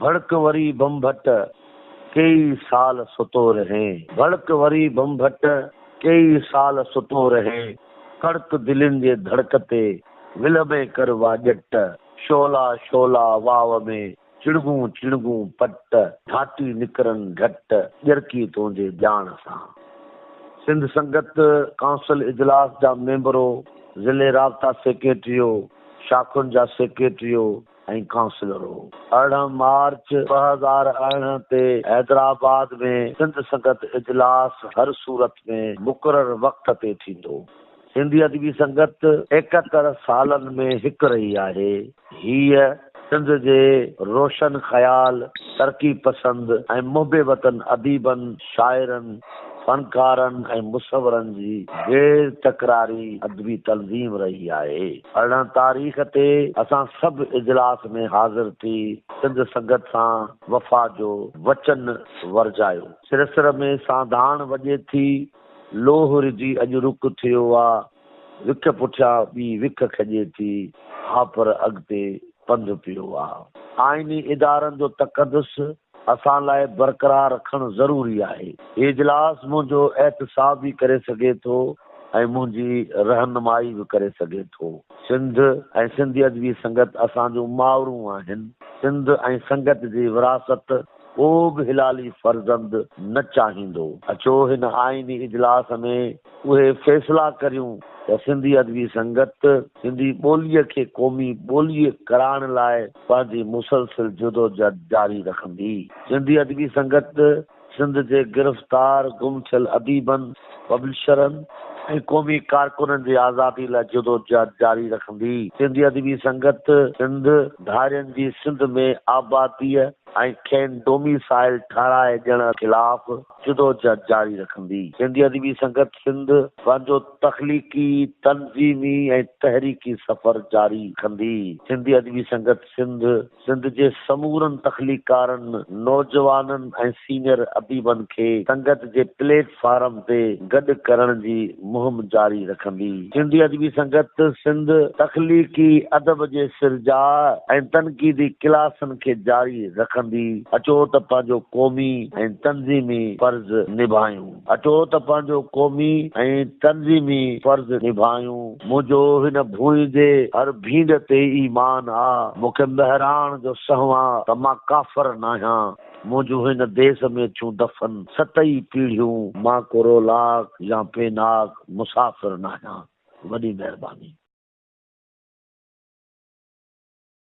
ڀڙڪ وري ڀنڀٽ، ڪيئي سال ستو رهين. ڀڙڪ وري ڀنڀٽ، ڪيئي سال ستو رهين. ڪڙڪ دلين جي ڌڙڪ تي، ولهه ۾ ڪر واڄٽ. شعلا شعلا واء ۾، چڻگون چڻگون پٽ. ڍاٽي نڪرن ڍٽ، ڄرڪي تنهنجي ڄاڻ سان. سنڌ سنگت ڪائونسل اجلاس جا ميمبرو، ضلعي رابطا سيڪريٽريو، شاخن جا سيڪريٽريو ۽ ڪائونسلرو، 18 مارچ 2018 تي حيدرآباد ۾ سنڌ سنگت اجلاس هر صورت ۾ مقرر وقت تي ٿيندو. سنڌي ادبي سنگت 71 سالن ۾ هڪ رهي آهي. هيء سنڌ جي روشن خيال، ترقي پسند ۽ محب وطن اديبن، شاعرن، فنڪارن ۽ مصورن جي غير تڪراري ادبي تنظيم رهي آهي. 18 تاريخ تي اسان سڀ اجلاس ۾ حاضر ٿي سنڌ سنگت سان وفا جو وچن ورجايو. سر سر ۾ سانڌاڻ وڄي ٿي، لوهه رجي اڄ رڪ ٿيو آ، وک پٺيان ٻي وک کڄي ٿي، ها پر اڳتي پنڌ پيو آ. آئيني ادارن جو تقدس اسان لاء برقرار رکڻ ضروري آهي. هي اجلاس منهنجو احتساب به ڪري سگهي ٿو ۽ منهنجي رهنمائي به ڪري سگهي ٿو. سنڌ ۽ سنڌي ادبي سنگت اسان جون مائرون آهن. سنڌ ۽ سنگت جي وراثت ڪو به هلالي فرزند نه چاهيندو. اچو هن آئيني اجلاس ۾ اهي فيصلا ڪريون ته سنڌي ادبي سنگت سنڌي ٻوليء کي قومي ٻولي ڪرائڻ لاء پنهنجي مسلسل جدوجهد جاري رکندي. سنڌي ادبي سنگت سنڌ جي گرفتار گم ٿيل اديبن، پبلشرن ۽ قومي ڪارڪنن جي آزادي لاء جدوجهد جاري رکندي. سنڌي ادبي سنگت سنڌ ڌارين جي سنڌ ۾ آباديء ۽ کين ڊوميسائل ٺهرائي ڏيڻ خلاف جدوجهد جاري رکندي. سنڌي ادبي سنگت سنڌ پنهنجو تخليقي، تنظيمي ۽ تحريڪي سفر جاري رکندي. سنڌي ادبي سنگت سنڌ، سنڌ جي سمورن تخليقڪارن، نوجوانن ۽ سينئر اديبن کي سنگت جي پليٽ فارم تي گڏ ڪرڻ جي مهم جاري رکندي. سنڌي ادبي سنگت سنڌ تخليقي ادب جي سرجاء ۽ تنقيدي ڪلاسن کي جاري رکندي. اچو ته پنهنجو قومي ۽ تنظيمي فرض نڀايون. اچو ته پنهنجو قومي ۽ تنظيمي فرض نڀايون. منهنجو هن ڀونء جي هر ڀينڊ تي ايمان آ. مون کي مهراڻ جو سهون آ ته مان ڪافر ناهيان. منهنجون هن ديس ۾ ٿيون دفن ست ئي پيڙهيون. مان ڪو رولاڪ يا پيناڪ مسافر ناهيان. وڏي مهرباني.